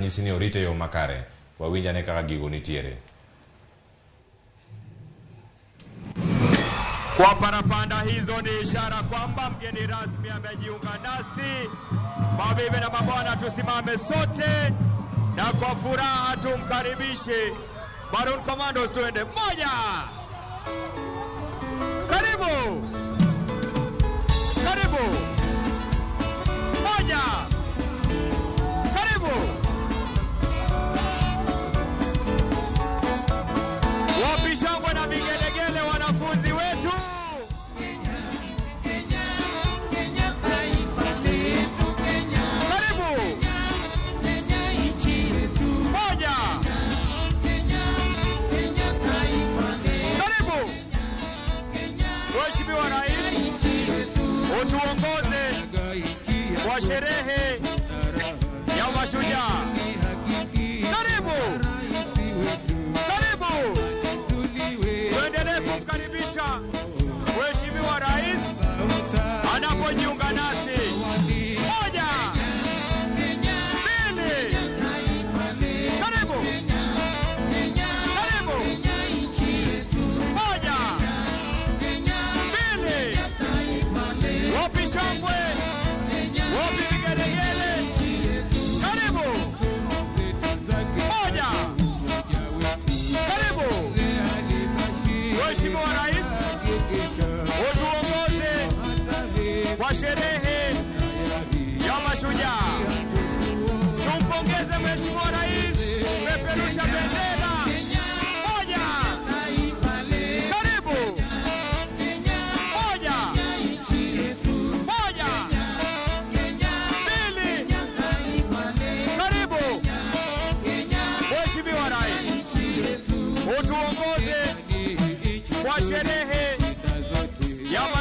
Nyisi ni orite yo makare. Wawinjane kaka gigo nitiere. Kwa parapanda hizo ni ishara kwamba mgeni rasmi amejiunga nasi. Mabibi na mabwana, tusimame sote na kwa furaha tumkaribishe Maroon Commandos. Tuende moja, karibu, karibu, moja, karibu. Wapi shangwe na vigelegele wanafunzi wetu? Karibu. Moja. Karibu. Mheshimiwa Rais, utuongoze kwa sherehe ya mashujaa. Karibu. Karibu. Tuendelee kumkaribisha Mheshimiwa Rais anapojiunga nasi. Moja, mbili, karibu, karibu, moja, mbili, wapi shangwe, wapi vigelegele, karibu, moja, karibu. Mheshimiwa Rais, utuongoze kwa sherehe ya mashujaa. Tumpongeze Mheshimiwa Rais, peperusha bendera. Moja, karibu, moja, moja, mbili, karibu. Mheshimiwa Rais, utuongoze kwa sherehe